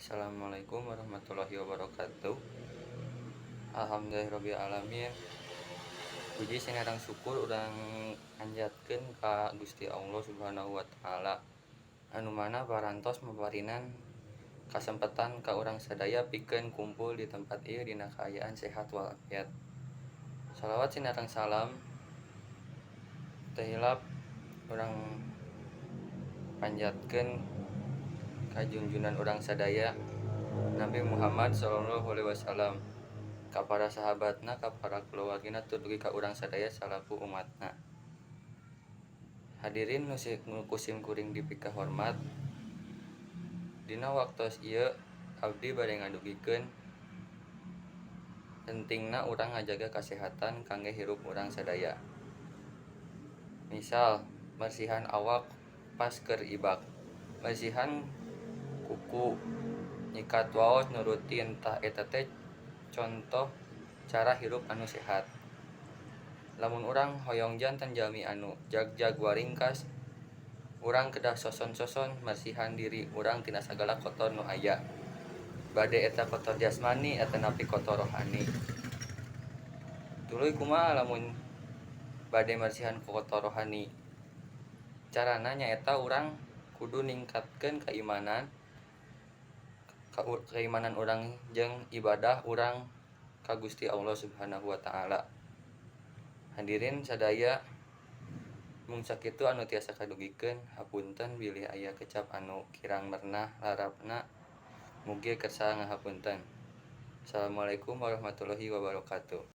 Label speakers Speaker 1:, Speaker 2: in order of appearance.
Speaker 1: Assalamualaikum warahmatullahi wabarakatuh. Alhamdulillahirabbil alamin. Puji sinareng syukur urang panjatkeun ka Gusti Allah Subhanahu wa taala, anu mana parantos maparinan kasempatan ka urang sadaya pikeun kumpul di tempat ieu dina kaayaan sehat walafiat. Salawat sinareng salam teu hilap urang panjatkeun ka junjunan urang sadaya, Nabi Muhammad Shallallahu Alaihi Wasallam, ka para sahabatna, ka para keluargina, tur dugi ka urang sadaya salaku umatna. Hadirin nu ku sim kuring dipikahormat, dina waktos ieu abdi bade ngadugikeun pentingna urang ngajaga kasehatan kangge hirup urang sadaya. Misal mersihan awak pas keur ibak, mersihan kuku, nyikat waos nu rutin, tah eta teh contoh cara hirup anu sehat. Lamun urang hoyong janten jalmi anu jagjag waringkas, urang kedah soson-soson mersihan diri urang tina sagala kotor nu aya, bade eta kotor jasmani atanapi kotor rohani. Tuluy kumaha lamun bade mersihan kotor rohani? Carana nyaeta urang kudu ningkatkeun keimanan urang jeung ibadah urang ka Gusti Allah Subhanahu wa taala. Hadirin sadaya, mung sakitu anu tiasa kadugikeun, hapunten bilih aya kecap anu kirang merenah larapna, mugi kersa ngahapunten. Assalamualaikum warahmatullahi wabarakatuh.